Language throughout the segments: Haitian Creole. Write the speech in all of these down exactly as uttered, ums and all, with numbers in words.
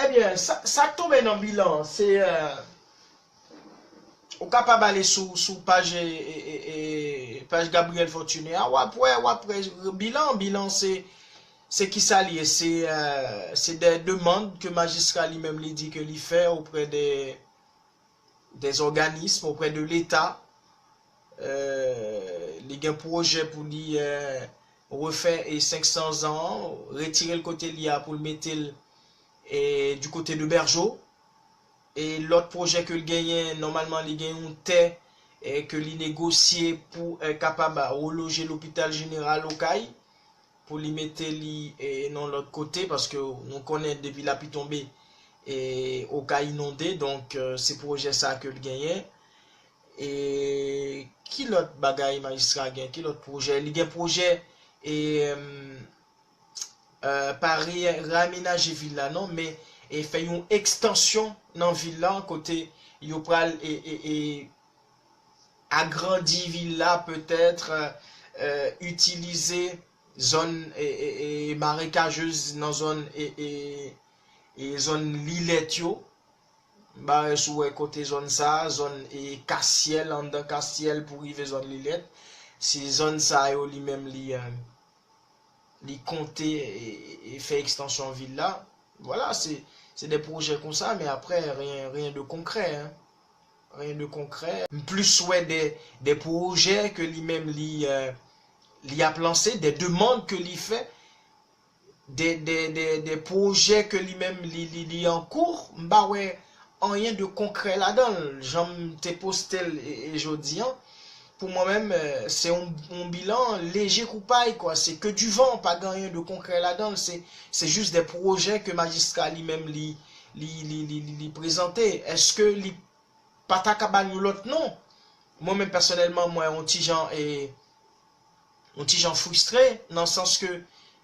Ebyen, sa, sa k tonbe nan bilan an, se, euh, ou kapab ale sou, sou paj, e, e, e, e, paj Gabriel Fortuné a, w ap wè, w ap wè bilan, bilan se, se kisa l ye, se, euh, se de demann ke majistra li menm li di ke li fè oprè de, des organismes, oprè de Leta. Euh, li gen pwojè pou li, euh, refè e senk san zan an, retire l kote li a pou l mete l, e, du côté de Bergeau. E lòt pwojè ke l genyen, nòmalman li gen yon tè, e, ke li negosye pou, e, kapab reloje lopital jeneral Okay, pou li mete li, e, nan lòt kote, paske nou konnen depi lapli tonbe, e, Okay inonde, donk, e, se pwojè sa ke l genyen. E ki lòt bagay majistra gen? Ki lòt pwojè? Li gen pwojè, e, euh, pa re, reamenaje vil la non, men e fè yon ekstansyon nan vil la, kote yo pral e, e, e agrandi vil la, petèt, euh, itilize zòn e, e, e marekajez nan zòn e, e, e zòn Lilèt yo. M pa wè si w wè kote zòn sa, zòn e Kasyèl, anndan Kasyèl pou rive zòn Lilèt. Se zòn sa yo li menm li, euh, li konte e, e, e fè ekstansyon vil la. Vwala, se, se de pwojè konsa, men aprè, rien, rien de konkrè, hein. Rien de konkrè. M plis wè de, de pwojè ke li menm li, euh, li ap lanse, de demann ke li fè, de, de, de, de pwojè ke li menm li, li, li an kou, m pa wè anyen de konkrè ladan l. Jan m te poste l e, e jodi an, pou mwen menm, euh, se yon, yon bilan leje kou pay, kwa. Se ke du vent, pa gen anyen de konkrè ladan l. Se, se jis de pwojè ke majistra li menm li, li, li, li, li, li prezante. Èske li pa ta ka ba l yon lòt non? Mwen menm pèsonèlman, mwen yon ti jan, e, yon ti jan fristre, nan sans ke,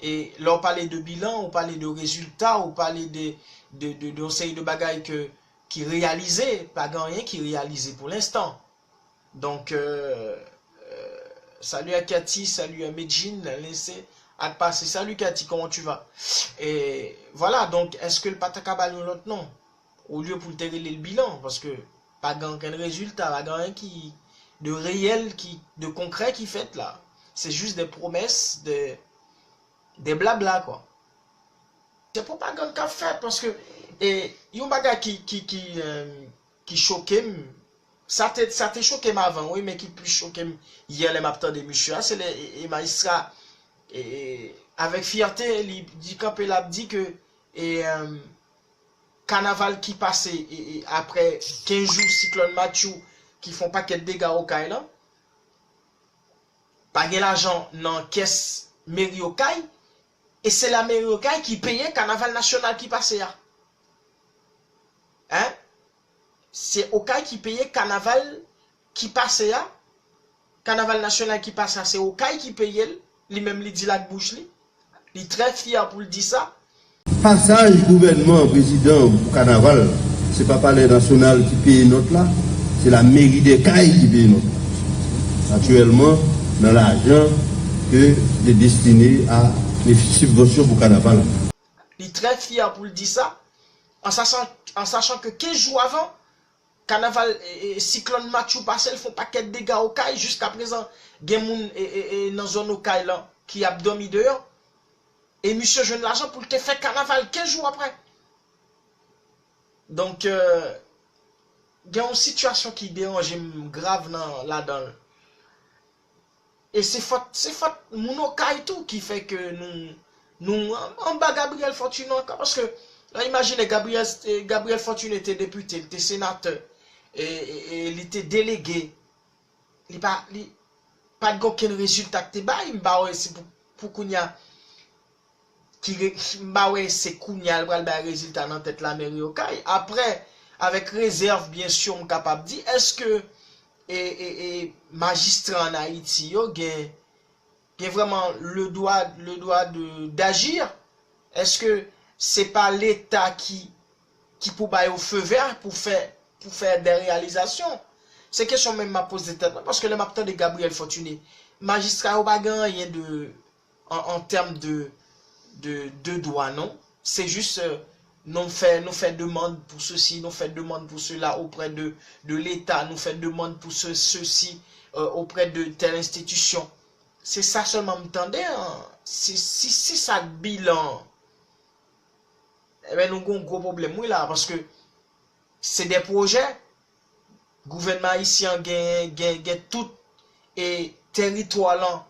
e, lè w pale de bilan, ou pale de rezilta, ou pale de, de, de, de yon seri de bagay ke, ki reyalize, pa gen anyen ki reyalize pou lenstan. Donk, euh, euh, salut à Cathy, salut à Medjine, Lensé, ak pase. Salut Cathy, comment tu vas? E vwala, donk, èske l pa ta ka ba l yon lòt non? Olye pou l te rele l bilan, paske pa gen okenn rezilta, pa gen anyen ki, de reyèl, ki, de konkrè ki fèt la. Se jis de pwomès, de, de blabla, kwa. Se pwopagann k ap fèt, paske, e, yon bagay ki, ki, ki, euh, ki choke m, sa te, sa te choke m avan, wi, men ki plis choke m yè lè m ap tande misye a, se lè, e, e, majistra, e, e, avèk fyète, li di kanpe, l ap di ke, e, euh, kanaval ki pase, e, e, aprè kenz jou siklòn Matthew ki fè yon pakèt dega Okay lan, pa gen lajan nan kès meri Okay, e se la meri Okay ki peye kanaval nasyonal ki pase a. Hein? Se Okay ki peye kanaval ki pase a. Kanaval nasyonal ki pase a, se Okay ki peye l. Li menm li di l ak bouch li. Li trè fyè pou l di sa. Pasaj gouvènman prezidan pou kanaval, se pa Palè Nasyonal ki peye nòt la, se la meri dè Kay ki peye nòt la. Aktyèlman, nan lajan ke te destine a sibvansyon pou kanaval. Li trè fyè pou l di sa, an sachan, an sachan ke kenz jou avan, kanaval, e, e, siklòn Matthew pase, l fè yon pakèt dega Okay. Jiskaprezan, gen moun, e, e, e, nan zòn Okay lan ki ap dòmi deyò. E misye jwenn lajan pou l te fè kanaval kenz jou aprè. Donk, euh, gen yon sitiyasyon ki deranje m grav nan, ladan l. E se fòt, se fòt moun Okay tou ki fè ke nou, nou an-, anba Gabriel Fortuné ankò. Paske, lè w imajine Gabriel, eh, Gabriel Fortuné te depite, li te senatè, e, e, e li te delege. Li pa, li pa t gen okenn rezilta k te bay, m pa wè se pou, pou kounye a ki re-, m pa wè se kounye a l pral bay rezilta nan tèt lameri Okay. Aprè, avèk rezèv, byen si, m kapab di, èske, e, e, e, majistra ann Ayiti yo gen, gen vrèman le droit, le droit de, d'agir? Èske se pa Leta ki, ki pou ba yo feu vert pou fè, pou fè de reyalizasyon? Se kesyon menm m ap poze tèt mwen, paske lè m ap tande Gabriel Fortuné, majistra yo pa gen anyen de, an, an tèm de, de, de dwa, non. Se jis, euh, Nou fè, nou fè demann pou sesi, nou fè demann pou sela oprè de, de Leta, nou fè demann pou se, sesi, euh, oprè de tèl enstitisyon. Se sa sèlman m tande, an. Si, si, si sa k bilan an, ebyen, nou gon gwo pwoblèm, wi, la, paske se de pwojè, gouvènman ayisyen an gen, gen, gen tout e teritwa lan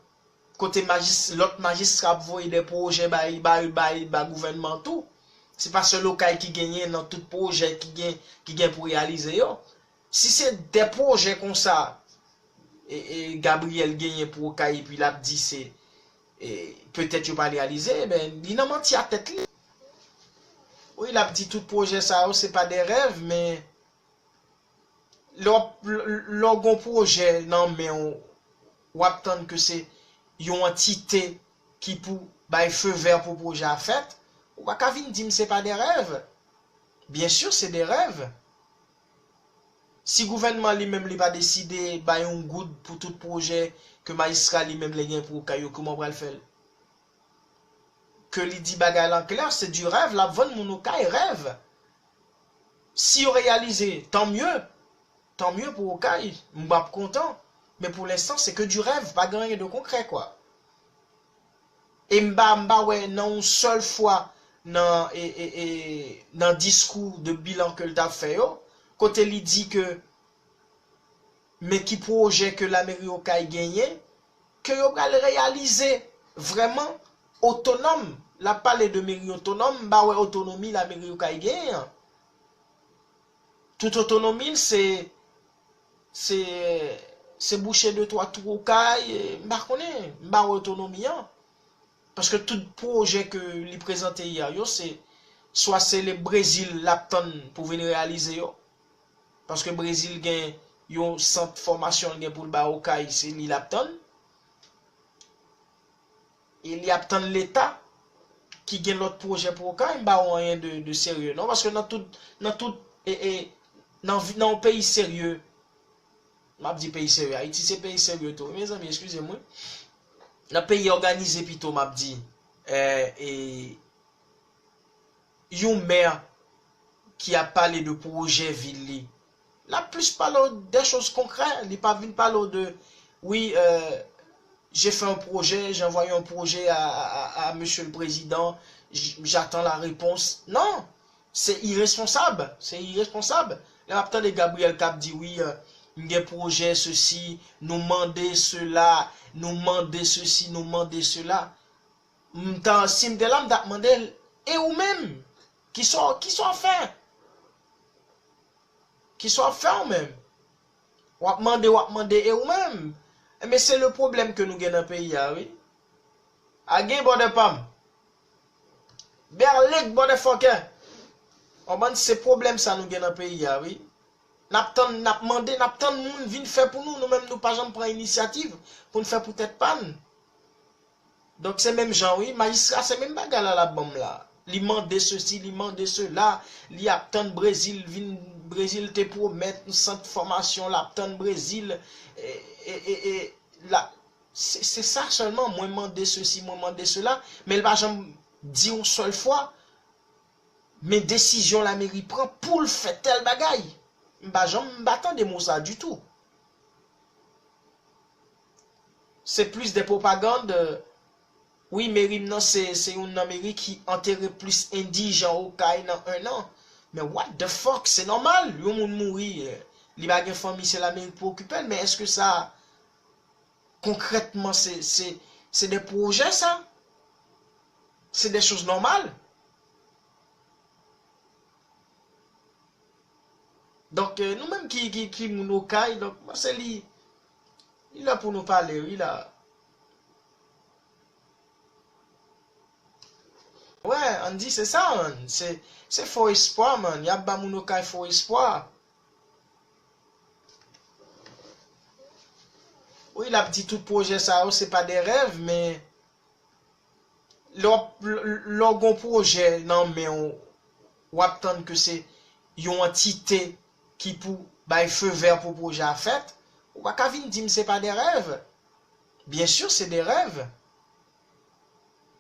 kote majis, lòt majistra ap voye de pwojè bay, bay, bay, ba gouvènman tou. Se pa sèl Okay ki genyen nan tout pwojè ki gen, ki gen pou reyalize yo. Si se de pwojè konsa, e, e Gabriel genyen pou Okay epi l ap di se, e, petèt yo pa reyalize, ben, li nan manti a tèt li. Wi, l ap di tout pwojè sa yo, se pa de rèv, men lè w ap, lè w gon pwojè nan men w, w ap tann ke se yon antite ki pou bay feu vert pou pwojè a fèt, ou pa ka vin di m se pa de rèv. Byen si, se de rèv. Si gouvènman li menm li pa deside bay yon goud pou tout pwojè ke majistra li menm li gen pou Okay yo, kòman w pral fè l? Ke li di bagay lan klè, se du rêve, l ap vann moun Okay rèv. Si yo reyalize, tan mye, tan mye pou Okay, m ap kontan. Men pou lenstan, se ke du rêve, pa gen anyen de konkrè, kwa. E m pa, m pa wè nan yon sèl fwa nan, e, e, e, nan diskou de bilan ke l t ap fè yo, kote li di ke men ki pwojè ke lameri Okay genyen, ke yo pral reyalize vrèman otonòm. L ap pale de meri otonòm, m pa wè otonomi lameri Okay genyen an. Tout otonomi l se, se, se bouche de twa twou Okay, e, m pa konnen, m pa wè otonomi an. Paske tout pwojè ke li prezante yè yo, se swa se le Brezil l ap tann pou vin reyalize yo. Paske Brezil gen yon sant fòmasyon l gen pou l ba Okay, se li l ap tann. E li ap tann Leta ki gen lòt pwojè pou Okay, m pa wè anyen de, de serye non. Paske nan tout, nan tout, e, e, nan vi, nan yon peyi serye, m ap di peyi serye, Ayiti se peyi serye tou, wi, mezanmi, eskize m, wi. Nan peyi òganize pito, m ap di, e, e, yon mè ki ap pale de pwojè vil li, l ap plis pale w de choz konkrè. Li p ap vin pale w de, wi, euh, j'ai fait un projet, j'ai envoyé un projet à, à, à, à monsieur le président, j-, j'attends la réponse. Non, se iresponsab, se iresponsab. Lè m ap tande Gabriel k ap di, wi, euh, m gen pwojè sesi, nou mande sela, nou mande sesi, nou mande sela. M ta, si m te la, m t ap mande l, e ou menm? Kisa, kisa w ap fè? Kisa w ap fè ou menm? W ap mande, w ap mande, e ou menm? Enben, se le pwoblèm ke nou gen nan peyi a, wi. A gen bòdè pa m. Berlek bòdè fòkè. Konprann, se pwoblèm sa nou gen nan peyi a, wi. N ap tann, n ap mande, n ap tann moun vin fè pou nou. Nou menm, nou pa janm pran inisyativ pou n fè pou tèt pa n. Donk, se menm jan, wi. Majistra, se menm bagay la l ap ban m la. Li mande sesi, li mande sela. Li ap tann Brezil vin, Brezil te pwomèt yon sant fòmasyon, l ap tann Brezil. E, e, e, e, la, se, se sa sèlman, mwen mande sesi, mwen mande sela. Men l pa janm di yon sèl fwa, men desizyon lameri pran pou l fè tèl bagay. M pa janm, m pa tande mo sa ditou. Se plis de pwopagann. Wi, meri m nan se, se youn nan meri ki antere plis endijan Okay nan en an. Men what the fuck, se nòmal, yon moun mouri, eh, li pa gen fanmi, se lameri k pou okipe l, men èske sa, konkrètman, se, se, se de pwojè sa? Se de choz nòmal? Donk, eh, nou menm ki, ki, ki moun Okay, donk, m panse li, li lè pou nou pale, wi, la. Wè, ann di se sa, man. Se, se fo espwa, man. Y ap ba moun Okay fo espwa. Wi, l ap di tout pwojè sa yo, se pa de rèv, men lè w ap, lè w gon pwojè nan men w, w ap tann ke se yon antite ki pou bay feu vert pou pwojè a fèt, ou pa ka vin di m se pa de rèv. Byen si, se de rèv.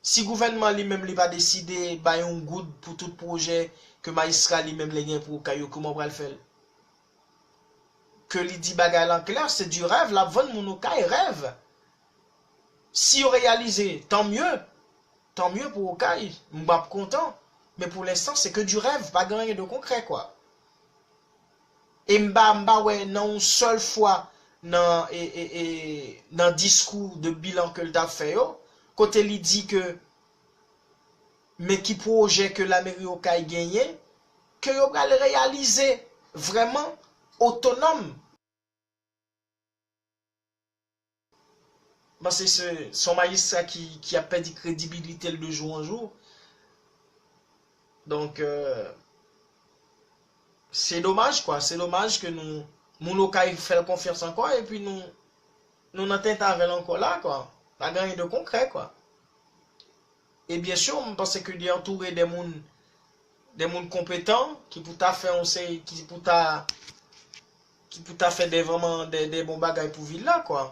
Si gouvènman li menm li pa deside bay yon goud pou tout pwojè ke majistra li menm li gen pou Okay yo, kouman w pral fè l? Ke li di bagay lan klè, se du rêve, l ap vann moun Okay rèv. Si yo reyalize, tan mye, tan mye pou Okay, m ap kontan. Men pou lenstan, se ke du rêve, pa gen anyen de konkrè, kwa. E m pa, m pa wè nan yon sèl fwa nan, e, e, e, nan diskou de bilan ke l t ap fè yo, kote li di ke men ki pwojè ke lameri Okay genyen, ke yo pral reyalize vrèman otonòm. Paske se, se yon majistra ki, ki ap pèdi kredibilite l de jou an jou. Donk, euh, se domaj, kwa. Se domaj ke nou, moun Okay fè l konfyans ankò, epi nou, nou nan tenten avè l ankò la, kwa. Pa gen anyen de konkrè, kwa. E byen si, m panse ke li antoure de moun, de moun konpetan, ki pou ta fè yon seri, ki pou ta, ki pou ta fè de vrèman de, de bon bagay pou vil la, kwa.